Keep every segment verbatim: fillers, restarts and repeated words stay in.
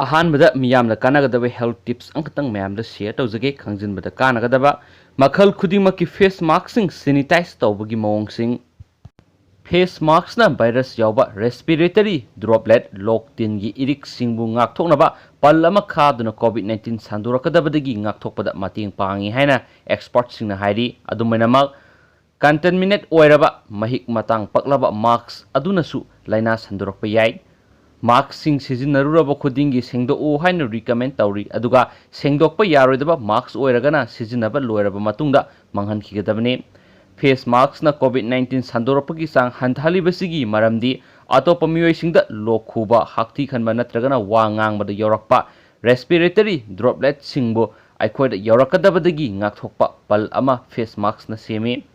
ꯑꯍꯥꯟꯕꯗ ꯃꯤꯌꯥꯝꯅ ꯀꯥꯟꯅꯒꯗꯕ health tips ꯑꯃꯈꯛꯇꯪ ꯃꯌꯥꯝꯗ share ꯇꯧꯖꯒꯦ꯫ ꯈꯪꯖꯤꯟꯕꯗ ꯀꯥꯟꯅꯒꯗꯕ ꯃꯈꯜ ꯈꯨꯗꯤꯡꯃꯛꯀꯤ face maskꯁꯤꯡ sanitize ꯇꯧꯕꯒꯤ ꯃꯑꯣꯡꯁꯤꯡ꯫ Face maskꯅ virus ꯌꯥꯎꯕ respiratory droplet, ꯂꯣꯛ ꯇꯤꯟꯒꯤ ꯏꯔꯤꯛꯁꯤꯡꯕꯨ ꯉꯥꯛꯊꯣꯛꯅꯕ ꯄꯜ ꯑꯃ ꯈꯥꯗꯨꯅ COVID nineteen ꯁꯟꯗꯣꯔꯛꯀꯗꯕꯗꯒꯤ ꯉꯥꯛꯊꯣꯛꯄꯗ ꯃꯇꯦꯡ ꯄꯥꯡꯏ ꯍꯥꯏꯅ expertꯁꯤꯡꯅ ꯍꯥꯏꯔꯤ꯫ ꯑꯗꯨꯝ ꯑꯣꯏꯅꯃꯛ, contaminate ꯑꯣꯏꯔꯕ ꯃꯍꯤꯛ ꯃꯇꯥꯡ ꯄꯛꯂꯕ mask ꯑꯗꯨꯅꯁꯨ ꯂꯥꯏꯅꯥ ꯁꯟꯗꯣꯔꯛꯄ ꯌꯥꯏ꯫ Maskꯁꯤꯡ ꯁꯤꯖꯤꯟꯅꯔꯨꯔꯕ ꯈꯨꯗꯤꯡꯒꯤ ꯁꯦꯡꯗꯣꯛꯎ ꯍꯥꯏꯅ recommend ꯇꯧꯔꯤ, ꯑꯗꯨꯒ ꯁꯦꯡꯗꯣꯛꯄ ꯌꯥꯔꯣꯏꯗꯕ mask ꯑꯣꯏꯔꯒꯅ ꯁꯤꯖꯤꯟꯅꯕ ꯂꯣꯏꯔꯕ ꯃꯇꯨꯡꯗ ꯃꯥꯡꯍꯟꯈꯤꯒꯗꯕꯅꯤ꯫ Face maskꯅ COVID nineteen ꯁꯟꯗꯣꯔꯛꯄꯒꯤ ꯆꯥꯡ ꯍꯟꯊꯍꯜꯂꯤꯕꯁꯤꯒꯤ ꯃꯔꯝꯗꯤ ꯑꯇꯣꯞꯄ ꯃꯤꯑꯣꯏꯁꯤꯡꯗ ꯂꯣꯛ ꯈꯨꯕ, ꯍꯥꯛꯊꯤ ꯈꯟꯕ ꯅꯠꯇ꯭ꯔꯒꯅ ꯋꯥ ꯉꯥꯡꯕꯗ ꯌꯧꯔꯛꯄ respiratory dropletꯁꯤꯡꯕꯨ ꯑꯩꯈꯣꯏꯗ ꯌꯧꯔꯛꯀꯗꯕꯗꯒꯤ ꯉꯥꯛꯊꯣꯛꯄ ꯄꯜ ꯑꯃ face maskꯅ ꯁꯦꯝꯃꯤ꯫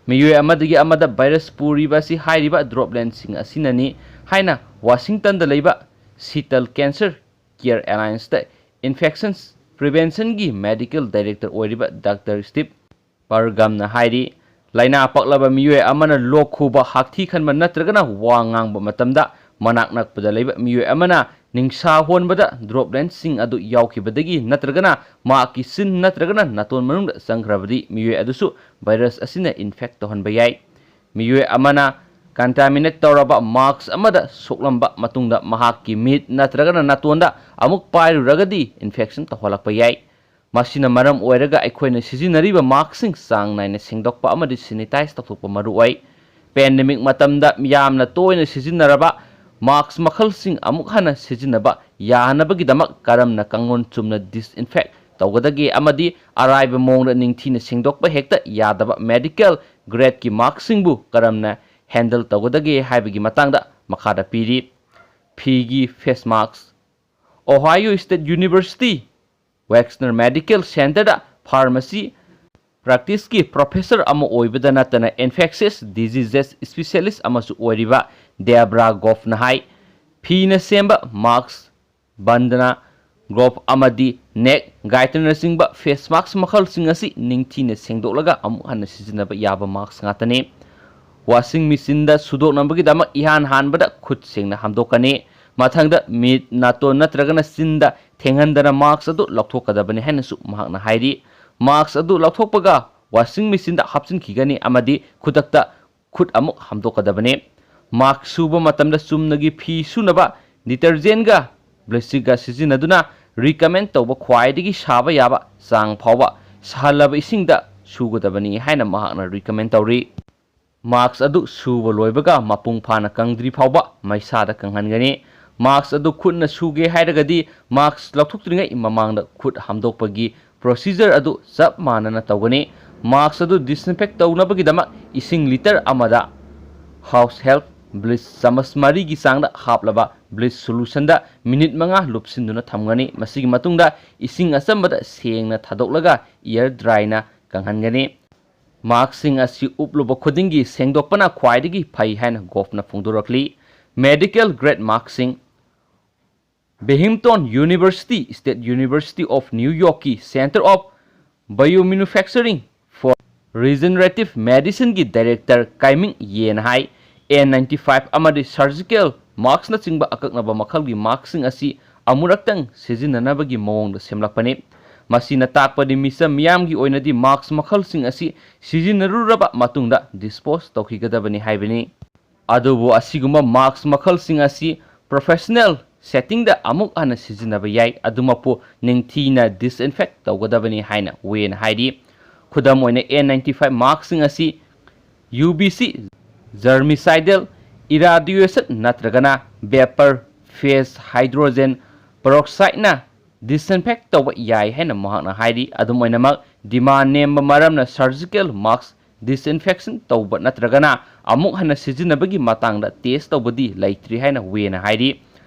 ꯃꯤꯑꯣꯏ ꯑꯃꯗꯒꯤ ꯑꯃꯗ virus ꯄꯨꯔꯤꯕ ꯑꯁꯤ ꯍꯥꯏꯔꯤꯕ dropletꯁꯤꯡ ꯑꯁꯤꯅꯅꯤ ꯍꯥꯏꯅ Washingtonꯗ ꯂꯩꯕ Seattle Cancer Care Allianceꯇ infection preventionꯒꯤ medical director ꯑꯣꯏꯔꯤꯕ Doctor Steve Pergamꯅ ꯍꯥꯏꯔꯤ, ꯂꯥꯏꯅꯥ ꯄꯛꯂꯕ ꯃꯤꯑꯣꯏ ꯑꯃꯅ ꯂꯣꯛ ꯈꯨꯕ, ꯍꯥꯛꯊꯤ ꯈꯟꯕ ꯅꯠꯇ꯭ꯔꯒꯅ ꯋꯥ ꯉꯥꯡꯕ ꯃꯇꯝꯗ ꯃꯅꯥꯛ ꯅꯛꯄꯗ ꯂꯩꯕ ꯃꯤꯑꯣꯏ ꯑꯃꯅ ꯅꯤꯡꯁꯥ ꯍꯣꯟꯕꯗ dropletꯁꯤꯡ ꯑꯗꯨ ꯌꯥꯎꯈꯤꯕꯗꯒꯤ ꯅꯠꯇ꯭ꯔꯒꯅ ꯃꯍꯥꯛꯀꯤ ꯆꯤꯟ ꯅꯠꯇ꯭ꯔꯒꯅ ꯅꯥꯇꯣꯟ ꯃꯅꯨꯡꯗ ꯆꯪꯈ꯭ꯔꯕꯗꯤ ꯃꯤꯑꯣꯏ ꯑꯗꯨꯁꯨ virus ꯑꯁꯤꯅ infect ꯇꯧꯍꯟꯕ ꯌꯥꯏ꯫ ꯃꯤꯑꯣꯏ ꯑꯃꯅ contaminate ꯇꯧꯔꯕ mask ꯑꯃꯗ ꯁꯣꯛꯂꯝꯕ ꯃꯇꯨꯡꯗ ꯃꯍꯥꯛꯀꯤ ꯃꯤꯠ ꯅꯠꯇ꯭ꯔꯒꯅ ꯅꯥꯇꯣꯟꯗ ꯑꯃꯨꯛ ꯄꯥꯏꯔꯨꯔꯒꯗꯤ infection ꯇꯧꯍꯜꯂꯛꯄ ꯌꯥꯏ꯫ ꯃꯁꯤꯅ ꯃꯔꯝ ꯑꯣꯏꯔꯒ ꯑꯩꯈꯣꯏꯅ ꯁꯤꯖꯤꯟꯅꯔꯤꯕ maskꯁꯤꯡ ꯆꯥꯡ ꯅꯥꯏꯅ ꯁꯦꯡꯗꯣꯛꯄ ꯑꯃꯗꯤ sanitize ꯇꯧꯊꯣꯛꯄ ꯃꯔꯨ ꯑꯣꯏ꯫ Pandemic ꯃꯇꯝꯗ ꯃꯤꯌꯥꯝꯅ ꯇꯣꯏꯅ ꯁꯤꯖꯤꯟꯅꯔꯕ mask ꯃꯈꯜꯁꯤꯡ ꯑꯃꯨꯛ ꯍꯟꯅ ꯁꯤꯖꯤꯟꯅꯕ ꯌꯥꯍꯟꯅꯕꯒꯤꯗꯃꯛ ꯀꯔꯝꯅ ꯀꯥꯡꯂꯣꯟ ꯆꯨꯝꯅ disinfect ꯇꯧꯒꯗꯒꯦ ꯑꯃꯗꯤ ꯑꯔꯥꯏꯕ ꯃꯑꯣꯡꯗ ꯅꯤꯡꯊꯤꯅ ꯁꯦꯡꯗꯣꯛꯄ ꯍꯦꯛꯇ ꯌꯥꯗꯕ medical gradeꯀꯤ maskꯁꯤꯡꯕꯨ ꯀꯔꯝꯅ handle ꯇꯧꯒꯗꯒꯦ ꯍꯥꯏꯕꯒꯤ ꯃꯇꯥꯡꯗ ꯃꯈꯥꯗ ꯄꯤꯔꯤ꯫ ꯐꯤꯒꯤ face mask꯫ Ohio State University Wexner Medical Centerꯗ pharmacy practiceꯀꯤ professor ꯑꯃ ꯑꯣꯏꯕꯗ ꯅꯠꯇꯅ infectious diseases specialist ꯑꯃꯁꯨ ꯑꯣꯏꯔꯤꯕ Deborah Goffꯅ ꯍꯥꯏ, ꯐꯤꯅ ꯁꯦꯝꯕ mask, bandana, glove ꯑꯃꯗꯤ neck gaiterꯅꯆꯤꯡꯕ face mask ꯃꯈꯜꯁꯤꯡ ꯑꯁꯤ ꯅꯤꯡꯊꯤꯅ ꯁꯦꯡꯗꯣꯛꯂꯒ ꯑꯃꯨꯛ ꯍꯟꯅ ꯁꯤꯖꯤꯟꯅꯕ ꯌꯥꯕ mask ꯉꯥꯛꯇꯅꯤ꯫ Washing machineꯗ ꯁꯨꯗꯣꯛꯅꯕꯒꯤꯗꯃꯛ ꯏꯍꯥꯟ ꯍꯥꯟꯕꯗ ꯈꯨꯠ ꯁꯦꯡꯅ ꯍꯥꯝꯗꯣꯛꯀꯅꯤ꯫ ꯃꯊꯪꯗ ꯃꯤꯠ, ꯅꯥꯇꯣꯟ ꯅꯠꯇ꯭ꯔꯒꯅ ꯆꯤꯟꯗ ꯊꯦꯡꯍꯟꯗꯅ ꯃꯥꯛꯁ ꯑꯗꯨ ꯂꯧꯊꯣꯛꯀꯗꯕꯅꯤ ꯍꯥꯏꯅꯁꯨ ꯃꯍꯥꯛꯅ ꯍꯥꯏꯔꯤ꯫ ꯃꯥꯛꯁ ꯑꯗꯨ ꯂꯧꯊꯣꯛꯄꯒ ꯋꯥꯁꯤꯡ ꯃꯦꯆꯤꯟꯗ ꯍꯥꯞꯆꯤꯟꯈꯤꯒꯅꯤ ꯑꯃꯗꯤ ꯈꯨꯗꯛꯇ ꯈꯨꯠ ꯑꯃꯨꯛ ꯍꯥꯝꯗꯣꯛꯀꯗꯕꯅꯤ꯫ ꯃꯥꯛꯁ ꯁꯨꯕ ꯃꯇꯝꯗ ꯆꯨꯝꯅꯒꯤ ꯐꯤ ꯁꯨꯅꯕ ꯗꯤꯇꯔꯖꯦꯟꯒ ꯕ꯭ꯂꯤꯆꯤꯡꯒ ꯁꯤꯖꯤꯟꯅꯗꯨꯅ ꯔꯤꯀꯃꯦꯟ ꯇꯧꯕ ꯈ꯭ꯋꯥꯏꯗꯒꯤ ꯁꯥꯕ ꯌꯥꯕ ꯆꯥꯡ ꯐꯥꯎꯕ ꯁꯥꯍꯜꯂꯕ ꯏꯁꯤꯡꯗ ꯁꯨꯒꯗꯕꯅꯤ ꯍꯥꯏꯅ ꯃꯍꯥꯛꯅ ꯔꯤꯀꯃꯦꯟ ꯇꯧꯔꯤ꯫ ꯃꯥꯛꯁ ꯑꯗꯨ ꯁꯨꯕ ꯂꯣꯏꯕꯒ ꯃꯄꯨꯡ ꯐꯥꯅ ꯀꯪꯗ꯭ꯔꯤ ꯐꯥꯎꯕ ꯃꯩꯁꯥꯗ ꯀꯪꯍꯟꯒꯅꯤ꯫ ꯃꯥꯛꯁ ꯑꯗꯨ ꯈꯨꯠꯅ ꯁꯨꯒꯦ ꯍꯥꯏꯔꯒꯗꯤ ꯃꯥꯛꯁ ꯂꯧꯊꯣꯛꯇ꯭ꯔꯤꯉꯩ ꯃꯃꯥꯡꯗ ꯈꯨꯠ ꯍꯥꯝꯗꯣꯛꯄꯒꯤ ꯄ꯭ꯔꯣꯁꯤꯖꯔ ꯑꯗꯨ ꯆꯞ ꯃꯥꯟꯅꯅ ꯇꯧꯒꯅꯤ꯫ ꯃꯥꯛꯁ ꯑꯗꯨ ꯗꯤꯁꯏꯟꯐꯦꯛ ꯇꯧꯅꯕꯒꯤꯗꯃꯛ ꯏꯁꯤꯡ ꯂꯤꯇꯔ ꯑꯃꯗ ꯍꯥꯎꯁ ꯍꯦꯜꯞ ꯕ꯭ꯂꯤꯆ ꯆꯥꯃꯁ ꯃꯔꯤꯒꯤ ꯆꯥꯡꯗ ꯍꯥꯞꯂꯕ ꯕ꯭ꯂꯤꯆ ꯁꯣꯂꯨꯁꯟꯗ ꯃꯤꯅꯤꯠ ꯃꯉꯥ ꯂꯨꯞꯁꯤꯟꯗꯨꯅ ꯊꯝꯒꯅꯤ꯫ ꯃꯁꯤꯒꯤ ꯃꯇꯨꯡꯗ ꯏꯁꯤꯡ ꯑꯆꯝꯕꯗ ꯁꯦꯡꯅ ꯊꯥꯗꯣꯛꯂꯒ ꯏꯌꯔ ꯗ꯭ꯔꯥꯏꯅ ꯀꯪꯍꯟꯒꯅꯤ꯫ ꯃꯥꯛꯁꯁꯤꯡ ꯑꯁꯤ ꯎꯞꯂꯨꯕ ꯈꯨꯗꯤꯡꯒꯤ ꯁꯦꯡꯗꯣꯛꯄꯅ ꯈ꯭ꯋꯥꯏꯗꯒꯤ ꯐꯩ ꯍꯥꯏꯅ ꯒꯣꯐꯅ ꯐꯣꯡꯗꯣꯔꯛꯂꯤ꯫ ꯃꯦꯗꯤꯀꯦꯜ ꯒ꯭ꯔꯦꯗ ꯃꯥꯛꯁꯁꯤꯡ꯫ Binghamton university, State University of New Yorkꯀꯤ Center of Biomanufacturing for Regenerative Medicineꯒꯤ ꯗꯥꯏꯔꯦꯛꯇꯔ ꯀꯥꯏꯃꯤꯡ ꯌꯦꯅ ꯍꯥꯏ, ꯑꯦꯟ ꯅꯥꯏꯟꯇꯤ ꯐꯥꯏꯚ ꯑꯃꯗꯤ ꯁꯔꯖꯤꯀꯦꯜ ꯃꯥꯛꯁꯅꯆꯤꯡꯕ ꯑꯀꯛꯅꯕ ꯃꯈꯜꯒꯤ ꯃꯥꯛꯁꯁꯤꯡ ꯑꯁꯤ ꯑꯃꯨꯔꯛꯇꯪ ꯁꯤꯖꯤꯟꯅꯅꯕꯒꯤ ꯃꯑꯣꯡꯗ ꯁꯦꯝꯂꯛꯄꯅꯤ꯫ ꯃꯁꯤꯅ ꯇꯥꯛꯄꯗꯤ ꯃꯤꯆꯝ ꯃꯤꯌꯥꯝꯒꯤ ꯑꯣꯏꯅꯗꯤ ꯃꯥꯛꯁ ꯃꯈꯜꯁꯤꯡ ꯑꯁꯤ ꯁꯤꯖꯤꯟꯅꯔꯨꯔꯕ ꯃꯇꯨꯡꯗ ꯗꯤꯁꯄꯣꯖ ꯇꯧꯈꯤꯒꯗꯕꯅꯤ ꯍꯥꯏꯕꯅꯤ꯫ ꯑꯗꯨꯕꯨ ꯑꯁꯤꯒꯨꯝꯕ ꯃꯥꯛꯁ ꯃꯈꯜꯁꯤꯡ ꯑꯁꯤ ꯄ꯭ꯔꯣꯐꯦꯁꯅꯦꯜ ꯁꯦꯇꯤꯡꯗ ꯑꯃꯨꯛ ꯍꯟꯅ ꯁꯤꯖꯤꯟꯅꯕ ꯌꯥꯏ, ꯑꯗꯨꯃꯛꯄꯨ ꯅꯤꯡꯊꯤꯅ ꯗꯤꯁꯏꯟꯐꯦꯛ ꯇꯧꯒꯗꯕꯅꯤ ꯍꯥꯏꯅ ꯋꯦꯅ ꯍꯥꯏꯔꯤ꯫ ꯈꯨꯗꯝ ꯑꯣꯏꯅ, ꯑꯦꯟ ꯅꯥꯏꯟꯇꯤ ꯐꯥꯏꯚ ꯃꯥꯛꯁꯁꯤꯡ ꯑꯁꯤ ꯌꯨ ꯚꯤ ꯁꯤ, ꯖꯔꯃꯤꯁꯥꯏꯗꯦꯜ ꯏꯔꯥꯗꯤꯌꯦꯁꯟ ꯅꯠꯇ꯭ꯔꯒꯅ ꯚꯦꯄꯔ ꯐꯦꯁ ꯍꯥꯏꯗ꯭ꯔꯣꯖꯦꯟ ꯄꯦꯔꯣꯛꯁꯥꯏꯗꯅ ꯗꯤꯁꯏꯟꯐꯦꯛ ꯇꯧꯕ ꯌꯥꯏ ꯍꯥꯏꯅ ꯃꯍꯥꯛꯅ ꯍꯥꯏꯔꯤ꯫ ꯑꯗꯨꯝ ꯑꯣꯏꯅꯃꯛ, ꯗꯤꯃꯥꯟ ꯅꯦꯝꯕ ꯃꯔꯝꯅ ꯁꯔꯖꯤꯀꯦꯜ ꯃꯥꯛꯁ ꯗꯤꯁꯏꯟꯐꯦꯛꯁꯟ ꯇꯧꯕ ꯅꯠꯇ꯭ꯔꯒꯅ ꯑꯃꯨꯛ ꯍꯟꯅ ꯁꯤꯖꯤꯟꯅꯕꯒꯤ ꯃꯇꯥꯡꯗ ꯇꯦꯁ ꯇꯧꯕꯗꯤ ꯂꯩꯇ꯭ꯔꯤ ꯍꯥꯏꯅ ꯋꯦꯅ ꯍꯥꯏꯔꯤ꯫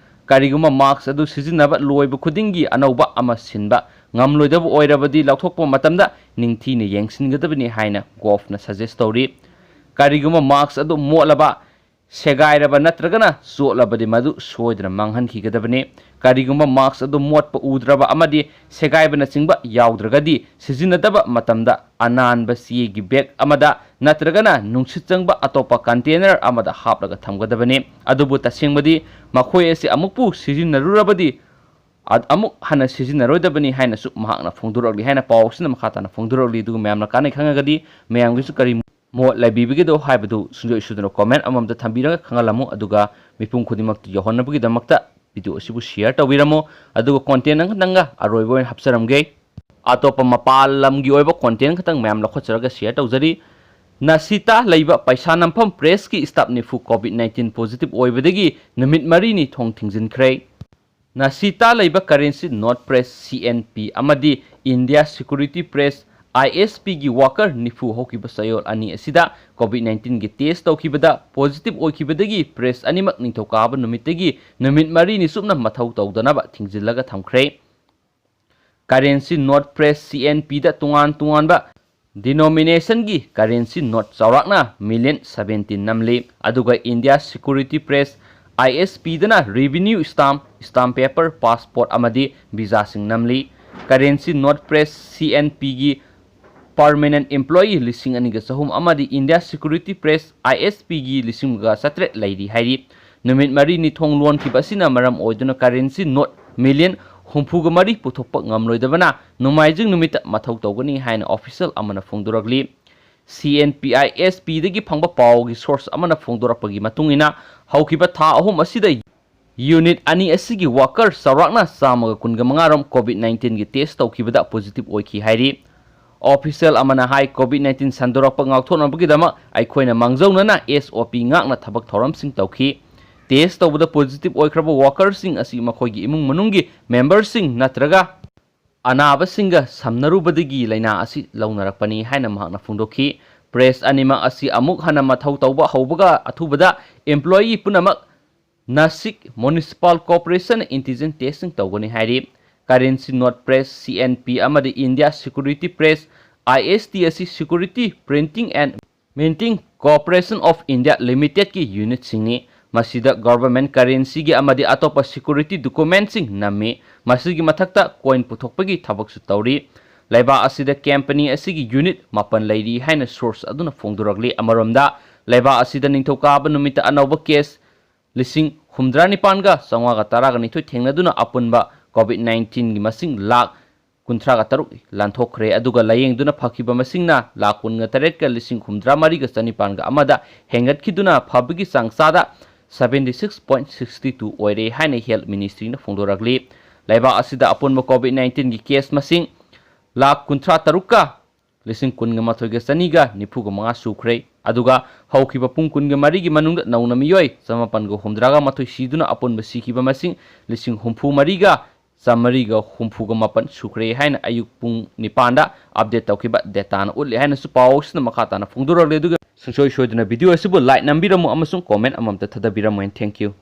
ꯀꯔꯤꯒꯨꯝꯕ ꯃꯥꯛꯁ ꯑꯗꯨ ꯁꯤꯖꯤꯟꯅꯕ ꯂꯣꯏꯕ ꯈꯨꯗꯤꯡꯒꯤ ꯑꯅꯧꯕ ꯑꯃ ꯁꯤꯟꯕ ꯉꯝꯂꯣꯏꯗꯕ ꯑꯣꯏꯔꯕꯗꯤ, ꯂꯧꯊꯣꯛꯄ ꯃꯇꯝꯗ ꯅꯤꯡꯊꯤꯅ ꯌꯦꯡꯁꯤꯟꯒꯗꯕꯅꯤ ꯍꯥꯏꯅ ꯒꯣꯐꯅ ꯁꯖꯦꯁ ꯇꯧꯔꯤ꯫ ꯀꯔꯤꯒꯨꯝꯕ ꯃꯥꯛꯁ ꯑꯗꯨ ꯃꯣꯠꯂꯕ, ꯁꯦꯒꯥꯏꯔꯕ ꯅꯠꯇ꯭ꯔꯒꯅ ꯆꯣꯠꯂꯕꯗꯤ ꯃꯗꯨ ꯁꯣꯏꯗꯅ ꯃꯥꯡꯍꯟꯈꯤꯒꯗꯕꯅꯤ꯫ ꯀꯔꯤꯒꯨꯝꯕ mask ꯑꯗꯨ ꯃꯣꯠꯄ ꯎꯗ꯭ꯔꯕ ꯑꯃꯗꯤ ꯁꯦꯒꯥꯏꯕꯅꯆꯤꯡꯕ ꯌꯥꯎꯗ꯭ꯔꯒꯗꯤ, ꯁꯤꯖꯤꯟꯅꯗꯕ ꯃꯇꯝꯗ ꯑꯅꯥꯟꯕ ꯆꯦꯒꯤ bag ꯑꯃꯗ ꯅꯠꯇ꯭ꯔꯒꯅ ꯅꯨꯡꯁꯤꯠ ꯆꯪꯕ ꯑꯇꯣꯞꯄ container ꯑꯃꯗ ꯍꯥꯞꯂꯒ ꯊꯝꯒꯗꯕꯅꯤ꯫ ꯑꯗꯨꯕꯨ ꯇꯁꯦꯡꯕꯗꯤ ꯃꯈꯣꯏ ꯑꯁꯤ ꯑꯃꯨꯛꯄꯨ ꯁꯤꯖꯤꯟꯅꯔꯨꯔꯕꯗꯤ ꯑ-, ꯑꯃꯨꯛ ꯍꯟꯅ ꯁꯤꯖꯤꯟꯅꯔꯣꯏꯗꯕꯅꯤ ꯍꯥꯏꯅꯁꯨ ꯃꯍꯥꯛꯅ ꯐꯣꯡꯗꯣꯔꯛꯂꯤ ꯍꯥꯏꯅ ꯄꯥꯎ ꯑꯁꯤꯅ ꯃꯈꯥ ꯇꯥꯅ ꯐꯣꯡꯗꯣꯔꯛꯂꯤ꯫ ꯑꯗꯨꯒ ꯃꯌꯥꯝꯅ ꯀꯥꯟꯅꯩ ꯈꯪꯉꯒꯗꯤ ꯃꯌꯥꯝꯒꯤꯁꯨ ꯀꯔꯤ ꯃꯣꯠ ꯂꯩꯕꯤꯕꯒꯦꯗꯣ ꯍꯥꯏꯕꯗꯨ ꯁꯨꯡꯁꯣꯏ ꯁꯣꯏꯗꯅ comment ꯑꯃꯃꯝꯗ ꯊꯝꯕꯤꯔꯒ ꯈꯪꯍꯜꯂꯝꯃꯨ꯫ ꯑꯗꯨꯒ ꯃꯤꯄꯨꯝ ꯈꯨꯗꯤꯡꯃꯛꯇ ꯌꯧꯍꯟꯅꯕꯒꯤꯗꯃꯛꯇ video ꯑꯁꯤꯕꯨ share ꯇꯧꯕꯤꯔꯝꯃꯨ꯫ ꯑꯗꯨꯒ content ꯑꯃꯈꯛꯇꯪꯒ ꯑꯔꯣꯏꯕ ꯑꯣꯏꯅ ꯍꯥꯞꯆꯔꯝꯒꯦ꯫ ꯑꯇꯣꯞꯄ ꯃꯄꯥꯟ ꯂꯝꯒꯤ ꯑꯣꯏꯕ content ꯈꯛꯇꯪ ꯃꯌꯥꯝ ꯂꯧꯈꯠꯆꯔꯒ share ꯇꯧꯖꯔꯤ꯫ ꯅꯥꯁꯤꯇꯥ ꯂꯩꯕ ꯄꯩꯁꯥ ꯅꯝꯐꯝ pressꯀꯤ staff ꯅꯤꯐꯨ COVID nineteen positive ꯑꯣꯏꯕꯗꯒꯤ ꯅꯨꯃꯤꯠ ꯃꯔꯤꯅꯤ ꯊꯣꯡ ꯊꯤꯡꯖꯤꯟꯈ꯭ꯔꯦ꯫ ꯅꯥꯁꯤꯇꯥ ꯂꯩꯕ currency note press, C N P, ꯑꯃꯗꯤ India Security Press, I S Pꯒꯤ worker ꯅꯤꯐꯨ ꯍꯧꯈꯤꯕ ꯆꯌꯣꯜ ꯑꯅꯤ ꯑꯁꯤꯗ COVID nineteenꯒꯤ test ꯇꯧꯈꯤꯕꯗ positive ꯑꯣꯏꯈꯤꯕꯗꯒꯤ press ꯑꯅꯤꯃꯛ ꯅꯤꯡꯊꯧꯀꯥꯕ ꯅꯨꯃꯤꯠꯇꯒꯤ ꯅꯨꯃꯤꯠ ꯃꯔꯤꯅꯤ ꯆꯨꯞꯅ ꯃꯊꯧ ꯇꯧꯗꯅꯕ ꯊꯤꯡꯖꯤꯜꯂꯒ ꯊꯝꯈ꯭ꯔꯦ꯫ Currency note press, C N Pꯗ ꯇꯣꯉꯥꯟ ꯇꯣꯉꯥꯟꯕ denominationꯒꯤ currency note ꯆꯥꯎꯔꯥꯛꯅ million seventeen ꯅꯝꯂꯤ꯫ ꯑꯗꯨꯒ India Security Press, I S Pꯗꯅ revenue stamp, stamp paper, passport ꯑꯃꯗꯤ visaꯁꯤꯡ ꯅꯝꯂꯤ꯫ Currency note press, C N Pꯒꯤ permanent employee ꯂꯤꯁꯤꯡ ꯑꯅꯤꯒ ꯆꯍꯨꯝ ꯑꯃꯗꯤ India Security Press, I S Pꯒꯤ ꯂꯤꯁꯤꯡ ꯑꯃꯒ ꯆꯥꯇ꯭ꯔꯦꯠ ꯂꯩꯔꯤ ꯍꯥꯏꯔꯤ꯫ ꯅꯨꯃꯤꯠ ꯃꯔꯤꯅꯤ ꯊꯣꯡ ꯂꯣꯟꯈꯤꯕ ꯑꯁꯤꯅ ꯃꯔꯝ ꯑꯣꯏꯗꯨꯅ currency note million ꯍꯨꯝꯐꯨꯒ ꯃꯔꯤ ꯄꯨꯊꯣꯛꯄ ꯉꯝꯂꯣꯏꯗꯕꯅ ꯅꯣꯡꯃꯥꯏꯖꯤꯡ ꯅꯨꯃꯤꯠꯇ ꯃꯊꯧ ꯇꯧꯒꯅꯤ ꯍꯥꯏꯅ official ꯑꯃꯅ ꯐꯣꯡꯗꯣꯔꯛꯂꯤ꯫ C N P I S Pꯗꯒꯤ ꯐꯪꯕ ꯄꯥꯎꯒꯤ source ꯑꯃꯅ ꯐꯣꯡꯗꯣꯔꯛꯄꯒꯤ ꯃꯇꯨꯡ ꯏꯟꯅ, ꯍꯧꯈꯤꯕ ꯊꯥ ꯑꯍꯨꯝ ꯑꯁꯤꯗ unit ꯑꯅꯤ ꯑꯁꯤꯒꯤ worker ꯆꯥꯎꯔꯥꯛꯅ ꯆꯥꯝꯃꯒ ꯀꯨꯟꯒ ꯃꯉꯥ ꯔꯣꯝ COVID nineteenꯒꯤ test ꯇꯧꯈꯤꯕꯗ positive ꯑꯣꯏꯈꯤ ꯍꯥꯏꯔꯤ꯫ Official ꯑꯃꯅ ꯍꯥꯏ, COVID nineteen ꯁꯟꯗꯣꯔꯛꯄ ꯉꯥꯛꯊꯣꯛꯅꯕꯒꯤꯗꯃꯛ ꯑꯩꯈꯣꯏꯅ ꯃꯥꯡꯖꯧꯅꯅ S O P ꯉꯥꯛꯅ ꯊꯕꯛ ꯊꯧꯔꯝꯁꯤꯡ ꯇꯧꯈꯤ꯫ Test ꯇꯧꯕꯗ positive ꯑꯣꯏꯈ꯭ꯔꯕ workerꯁꯤꯡ ꯑꯁꯤ ꯃꯈꯣꯏꯒꯤ ꯏꯃꯨꯡ ꯃꯅꯨꯡꯒꯤ memberꯁꯤꯡ ꯅꯠꯇ꯭ꯔꯒ ꯑꯅꯥꯕꯁꯤꯡꯒ ꯁꯝꯅꯔꯨꯕꯗꯒꯤ ꯂꯥꯏꯅꯥ ꯑꯁꯤ ꯂꯧꯅꯔꯛꯄꯅꯤ ꯍꯥꯏꯅ ꯃꯍꯥꯛꯅ ꯐꯣꯡꯗꯣꯛꯈꯤ꯫ Press ꯑꯅꯤꯃꯛ ꯑꯁꯤ ꯑꯃꯨꯛ ꯍꯟꯅ ꯃꯊꯧ ꯇꯧꯕ ꯍꯧꯕꯒ ꯑꯊꯨꯕꯗ employee ꯄꯨꯝꯅꯃꯛ Nashik Municipal Corporation antigen testing ꯇꯧꯒꯅꯤ ꯍꯥꯏꯔꯤ꯫ Currency note press, C N P, ꯑꯃꯗꯤ India Security Press, I S T ꯑꯁꯤ security, printing and Minting Corporation of India Limitedꯀꯤ unitꯁꯤꯡꯅꯤ꯫ ꯃꯁꯤꯗ government currencyꯒꯤ ꯑꯃꯗꯤ ꯑꯇꯣꯞꯄ security documentꯁꯤꯡ ꯅꯝꯃꯤ꯫ ꯃꯁꯤꯒꯤ ꯃꯊꯛꯇ coin ꯄꯨꯊꯣꯛꯄꯒꯤ ꯊꯕꯛꯁꯨ ꯇꯧꯔꯤ꯫ ꯂꯩꯕꯥꯛ ꯑꯁꯤꯗ company ꯑꯁꯤꯒꯤ unit ꯃꯥꯄꯟ ꯂꯩꯔꯤ ꯍꯥꯏꯅ source ꯑꯗꯨꯅ ꯐꯣꯡꯗꯣꯔꯛꯂꯤ꯫ ꯑꯃꯔꯣꯝꯗ, ꯂꯩꯕꯥꯛ ꯑꯁꯤꯗ ꯅꯤꯡꯊꯧꯀꯥꯕ ꯅꯨꯃꯤꯠꯇ ꯑꯅꯧꯕ case ꯂꯤꯁꯤꯡ ꯍꯨꯝꯗ꯭ꯔꯥ ꯅꯤꯄꯥꯟꯒ ꯆꯥꯝꯃꯉꯥꯒ ꯇꯔꯥꯒ ꯅꯤꯊꯣꯏ ꯊꯦꯡꯅꯗꯨꯅ ꯑꯄꯨꯟꯕ COVID nineteenꯒꯤ ꯃꯁꯤꯡ ꯂꯥꯈ ꯀꯨꯟꯊ꯭ꯔꯥꯒ ꯇꯔꯨꯛ ꯂꯥꯟꯊꯣꯛꯈ꯭ꯔꯦ꯫ ꯑꯗꯨꯒ ꯂꯥꯌꯦꯡꯗꯨꯅ ꯐꯈꯤꯕ ꯃꯁꯤꯡꯅ ꯂꯥꯈ ꯀꯨꯟꯒ ꯇꯔꯦꯠꯀ ꯂꯤꯁꯤꯡ ꯍꯨꯝꯗ꯭ꯔꯥ ꯃꯔꯤꯒ ꯆꯅꯤꯄꯥꯟꯒ ꯑꯃꯗ ꯍꯦꯟꯒꯠꯈꯤꯗꯨꯅ ꯐꯕꯒꯤ ꯆꯥꯡ ꯆꯥꯗ seventy six point sixty two ꯑꯣꯏꯔꯦ ꯍꯥꯏꯅ health ministryꯅ ꯐꯣꯡꯗꯣꯔꯛꯂꯤ꯫ ꯂꯩꯕꯥꯛ ꯑꯁꯤꯗ ꯑꯄꯨꯟꯕ COVID nineteenꯒꯤ case ꯃꯁꯤꯡ ꯂꯥꯈ ꯀꯨꯟꯊ꯭ꯔꯥ ꯇꯔꯨꯛꯀ ꯂꯤꯁꯤꯡ ꯀꯨꯟꯒ ꯃꯥꯊꯣꯏꯒ ꯆꯅꯤꯒ ꯅꯤꯐꯨꯒ ꯃꯉꯥ ꯁꯨꯈ꯭ꯔꯦ꯫ ꯑꯗꯨꯒ ꯍꯧꯈꯤꯕ ꯄꯨꯡ ꯀꯨꯟꯒ ꯃꯔꯤꯒꯤ ꯃꯅꯨꯡꯗ ꯅꯧꯅ ꯃꯤꯑꯣꯏ ꯆꯃꯥꯄꯟꯒ ꯍꯨꯝꯗ꯭ꯔꯥꯒ ꯃꯥꯊꯣꯏ ꯁꯤꯗꯨꯅ ꯑꯄꯨꯟꯕ ꯁꯤꯈꯤꯕ ꯃꯁꯤꯡ ꯂꯤꯁꯤꯡ ꯍꯨꯝꯐꯨ ꯃꯔꯤꯒ ꯆꯥꯃꯔꯤꯒ ꯍꯨꯝꯐꯨꯒ ꯃꯥꯄꯟ ꯁꯨꯈ꯭ꯔꯦ ꯍꯥꯏꯅ ꯑꯌꯨꯛ ꯄꯨꯡ ꯅꯤꯄꯥꯟꯗ update ꯇꯧꯈꯤꯕ dataꯅ ꯎꯠꯂꯤ ꯍꯥꯏꯅꯁꯨ ꯄꯥꯎ ꯑꯁꯤꯅ ꯃꯈꯥ ꯇꯥꯅ ꯐꯣꯡꯗꯣꯔꯛꯂꯤ꯫ ꯑꯗꯨꯒ ꯁꯨꯡꯁꯣꯏ ꯁꯣꯏꯗꯅ video ꯑꯁꯤꯕꯨ like ꯅꯝꯕꯤꯔꯝꯃꯨ ꯑꯃꯁꯨꯡ comment ꯑꯃꯃꯝꯇ ꯊꯥꯗꯕꯤꯔꯝꯃꯨ꯫ And thank you꯫